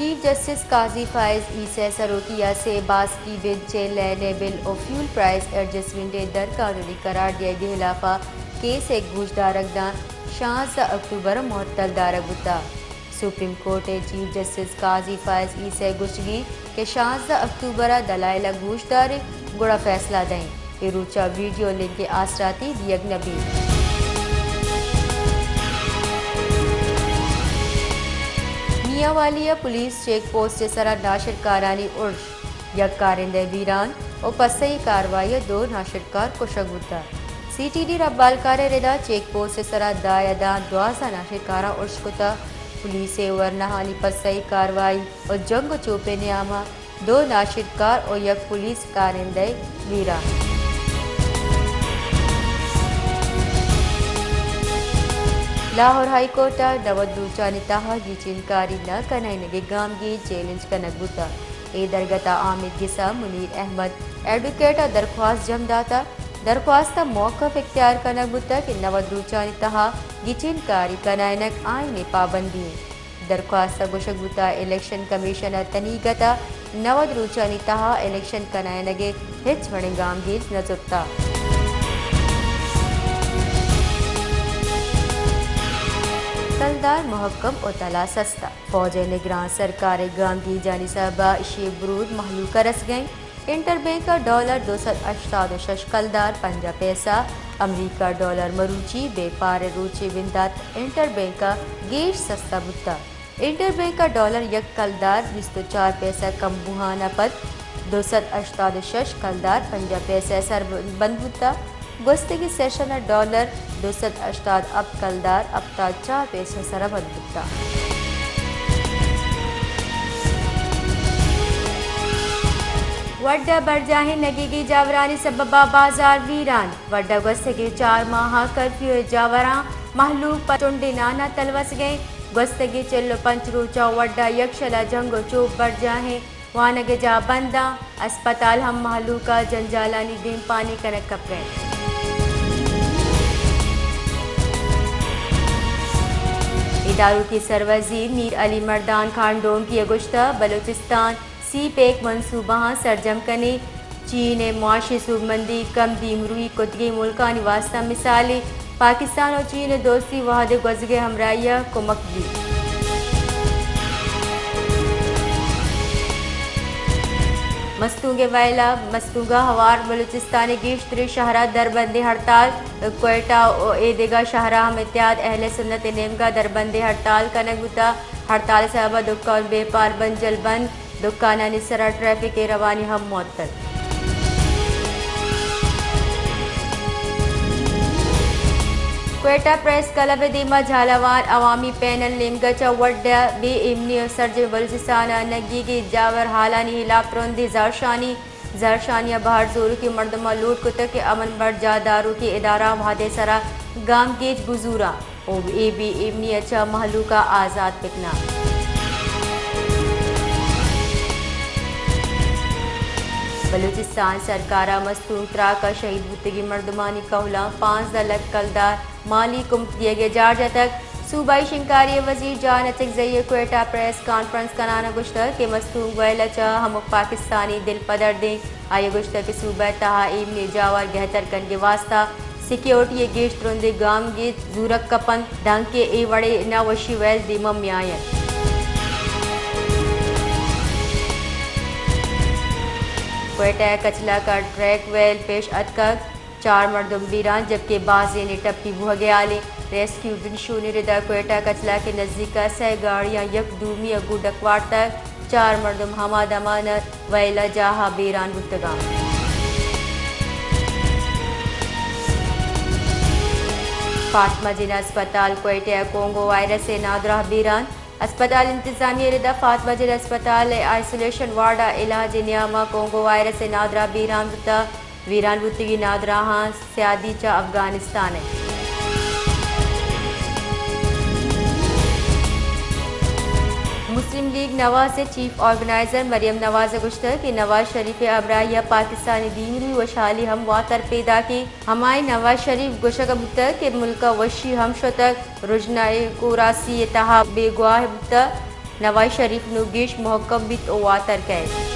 Chief justice قاضی فائز عیسی ءِ سروکی ءَ سے باسکی بنچ ءِ لین ءِ بل ءُ فیول پرائس ایڈجسٹمنٹ ءِ در قانونی قرار دیگ ءِ ہلاف ءَ کیس ءِ گوشدارگ داں شانزدہ اکتوبر ءَ معطل دارگ بوتگ۔ سپریم کورٹ ءِ چیف جسٹس قاضی فائز عیسی ءِ گوشگ اِنت کہ شانزدہ اکتوبر ءَ دلائل ءَ گوش دار ایں، گڑا فیصلہ دئیں۔ اے روچ ءَ ویڈیو لنک ءِ آسراتی دیگ نہ بیت۔ میانوالی ءَ پولیس چیک پوسٹ ءِ سرا ناشرکارانی ارش، یک کارندہ بیران ءُ پسئی کاروائی ءَ دو ناشرکار کشگ بوتگ۔ سی ٹی ڈی ربالکار ءِ ردا چیک پوسٹ ءِ سرا داں یا داں دوازدہ ناشرکاراں ارش کتگ۔ پولیس ءِ ورناہانی پسئی کاروائی ءُ جنگ ءُ چوپ ءِ نیام ءَ دو ناشرکار ءُ یک پولیس کارندہ بیران۔ لاہور ہائی کورٹ ءَ نود روچانی تہا گچین کاری نہ کنائینگ ءِ گامگیج چیلنج کنگ بوتگ۔ اے درگت ءَ آمید گس ءَ منیر احمد ایڈووکیٹ ءَ درخواست جم داتگ۔ درخواست ءَ موقف اختیار کنگ بوتگ کہ نود روچانی تہا گچین کاری کنائینگ آئین ءِ پابندی اِنت۔ درخواست ءَ گوشگ بوتگ الیکشن کمیشن ءَ تنیگت ءَ نود روچانی تہا الیکشن کنائینگ ءِ ہچ وڑیں گامگیج نہ زرتگ۔ کلدار محکم ءُ تلار سستا، فوج ءِ نگران سرکار ءِ گامگیجانی سبب ءَ ایشی ءِ برود مہلوک ءَ رسگ ءَ اِنت۔ انٹر بینک ءَ ڈالر دو سد ہشتاد ءُ شش کلدار پنجاہ پیسہ، امریکہ ڈالر مروچی بیپار ءِ روچی بندات انٹر بینک ءَ گیش سستا بوتگ۔ انٹر بینک ءَ ڈالر یک کلدار بیست ءُ چار پیسہ کم بوہان ءَ پد دو سد ہشتاد ءُ شش کلدار پنجاہ پیسہ ءَ سر بند بوتگ۔ گوستگیں سیشن ءَ ڈالر دو سد ہشتاد ہپت کلدار ہپتاد چار پیسہ ءَ سر بند بوتگ۔ وڈھ ءَ برجاہیں نگیگی جاورانی سبب ءَ بازار ویران۔ وڈھ ءَ گوستگیں چار ماہ ءَ کرفیو ءِ جاوراں مہلوک پہ چنڈے نان ءَ تلوسگ ءَ اِنت۔ گوستگیں چل ءُ پنچ روچ ءَ وڈھ ءَ یکشل ءَ جنگ ءُ چوپ، برجاہیں وانگ ءِ جاہ بند اَنت۔ ہسپتال ہم مہلوک ءَ جنجالانی دیمپانی کنگ کپگ ءَ اِنت۔ ادارکی سروزیر میر علی مردان خان ڈونکی ءَ گوشتگ، بلوچستان سی پیک منصوبہاں سرجم کنیں۔ چین ءِ معاشی سوبمندی کم دیمروئی کتگیں ملکانی واستہ مثالے۔ پاکستان ءُ چین ءِ دوستی وہد ءِ گوزگ ءِ ہمراہی ءَ کمک بیت۔ مستونگ ءِ ویل ءَ مستونگ ءَ ہوار بلوچستان ءِ گیشتریں شہر ءَ دربندیں ہڑتال۔ کوئٹہ ءُ اے دگہ شہر ءَ ہم اتحاد اہل سنت ءِ نیمگ ءَ دربندیں ہڑتال کنگ بوتگ۔ ہڑتال ءِ سبب ءَ دکان بیپار بنجل بند۔ دکانانی سرا ٹریفک ءِ روانی ہم معطل۔ کوئٹہ پریس کلب ءِ دیما جھالاوان عوامی پینل نیمگ ءَ چہ وڈھ ءَ بے ایمنی ءُ سرجمیں بلوچستان ءَ نگیگیں جاور ہالانی ہلاپ ترندیں زہرشانی۔ زہرشانی ءَ بہر زوروکیں مردماں لوٹ کتگ کہ امن برجاہ داروکیں ادارہاں وہد ءِ سرا گامگیج بزوراں۔ ءُ اے بے ایمنی ءَ چہ مہلوک ءَ آزات بکناں۔ بلوچستان سرکار ءَ مستونگ تراک ءَ شہید بوتگیں مردمانی کہولاں پانزدہ لکھ کلدار مالی کمک دیگ ءِ جار جتگ۔ صوبائی شنگکاری ءِ وزیر جان اچکزئی ءَ کوئٹہ ءَ پریس کانفرنس کنان ءَ گوشتگ کہ مستونگ ویل ءَ چہ ہمک پاکستانی دل پدردیں۔ آئی ءَ گوشتگ کہ صوبہ ءِ تہا ایمنی جاور گہتر کنگ ءِ واستہ سیکیورٹی ءِ گیش ترندیں گامگیج زورگ کپنت، دانکہ اے وڑیں نہ وشی ویل دیما میاینت۔ کوئٹہ ءِ کچلاک ءَ ٹریک ویل پیش اتکگ، چار مردم بیران جبکہ بازینے ٹپی بوہگ ءِ حال اِنت۔ ریسکیو بنشونی ردا کوئٹہ کچلاک ءِ نزیک ءَ سئے گاڑیاں یک دومی ءَ گوں ڈک وارتگ۔ چار مردم ہما دمان ءَ ویل ءِ جاہ ءَ بیران بوتگ اَنت۔ فاطمہ جناح ہسپتال کوئٹہ ءَ کونگو وائرس ءِ نادراہ بیران۔ ہسپتال انتظامیہ ءِ ردا فاطمہ جناح ہسپتال ءِ آئسولیشن وارڈ ءَ علاج ءِ نیام ءَ کونگو وائرس ءِ نادراہ بیران بوتگ۔ ویران بوتگیں نادراہاں سیادی چہ افغانستان اِنت۔ مسلم لیگ نواز ءِ چیف آرگنائزر مریم نواز ءَ گوشتگ کہ نواز شریف ءِ ہمراہی ءَ پاکستان ءِ دیمروئی وشحالی ہم واتر پیداک اِنت۔ ہمائی نواز شریف گوشگ بوتگ کہ ملک ءَ وشی ہم شتگ، رژنا ءِ کوراسی ءِ تہا بیگواہ بوتگ۔ نواز شریف نوں گیش مھکم بیت ءُ واتر کئیت۔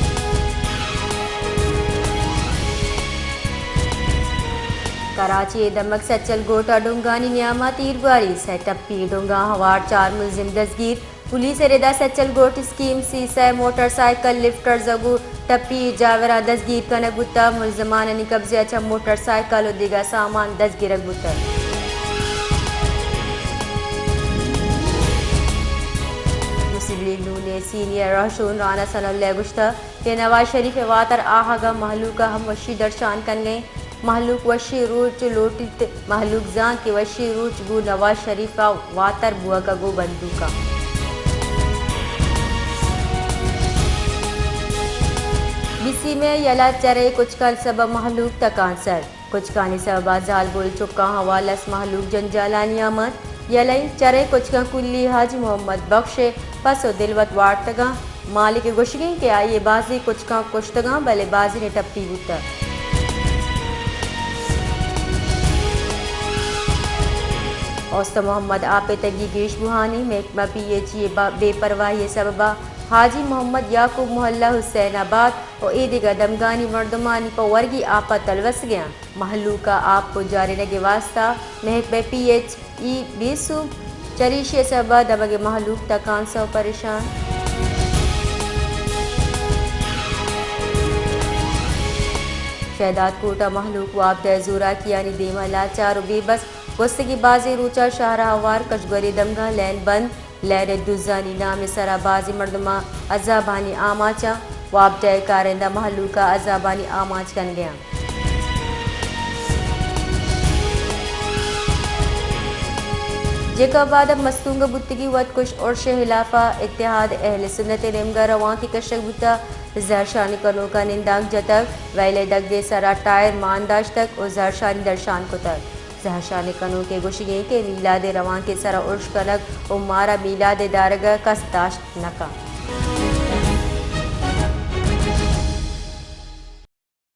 کراچی ءِ دمگ سچل گوٹھ ءَ ڈونگانی نیام ءَ تیرگواری، سئے ٹپی ڈونگاں ہوار چار ملزم دزگیر۔ پولیس ءِ رد ءَ سچل گوٹھ اسکیم سی سئے موٹر سائیکل لفٹرز ءُ گوں ٹپی جاوراں دزگیر کنگ بوتگ۔ ملزمانانی قبضہ ءَ چہ موٹر سائیکل ءُ دگہ سامان دزگیرگ بوتگ۔ مسلم لیگ نون ءِ سینئر رھشون رانا ثناء اللہ ءَ گوشتگ کہ نواز شریف ءِ واتر آھگ ءَ مھلوک ءَ ھم وشی درشان کنگ ءَ اِنت۔ مھلوک وشی روچ لوٹیت، مھلوک زانت کہ وشی روچ گوں نواز شریف ءَ واتر بوھگ ءَ گوں بندوکاں۔ بی سی مئے یلہ چرے کچکانی سبب مھلوک تکانسر۔ کچکانی سبب ءَ زالبول چکاں ھوالس مھلوک جنجالانی آماچ۔ یلہ چرے کچکاں کلی حاجی محمد بخش ءِ پس ءُ دلوت وارتگاں۔ مالک ءِ گوشگ اِنت کہ آئی ءَ بازیں کچکاں کشتگاں، بلے بازینے ٹپی بوتگ۔ اوست محمد آپ ءِ تگی گیش بوھانی، محکمہ پی ایچ ای ءِ با-، بے پرواھی ءِ سبب ءَ حاجی محمد، یعقوب محلہ، حسین آباد ءُ اے دگہ دمگانی مردمانی پہ ورگی آپ ءَ تلوسگ ءَ اَنت۔ مھلوک ءَ آپ پجارینگ ءِ واستہ محکمہ پی ایچ ای بے سوب، چریشی ءِ سبب ءَ دمگ ءِ مھلوک تکانسر ءُ پریشان۔ شہداد کوٹ ءَ مھلوک وابدہ ءِ زوراکیانی دیم ءَ لاچار ءُ بے بس۔ گوستگیں بازیں روچ ءَ شھر ءَ ھوار کشگوری دمگاں لین بند۔ لین ءِ دزانی نام ءِ سرا بازیں مردماں عذابانی آماچ اَنت۔ وابدہ ءِ کارندہ مھلوک ءَ عذابانی آماچ کنگ ءَ اَنت۔ جیکب آدم مستونگ بوتگی وت کش ارش ءِ ھلاف ءَ اتحاد اھل سنت ءِ نیمگ ءَ روانکے کشگ بوتگ۔ زھرشانی کنوکاں نندانک جتگ، ویل ءِ دگہ سرا ٹائر مان داشتگ ءُ زھرشانی درشان کتگ۔ زھرشانی کنوک ءِ گوشگ اِنت کہ میلاد ءِ روانک ءِ سرا ارش کنگ ءُ مارا میلاد ءِ دارگ ءَ کس داشت نہ کنت۔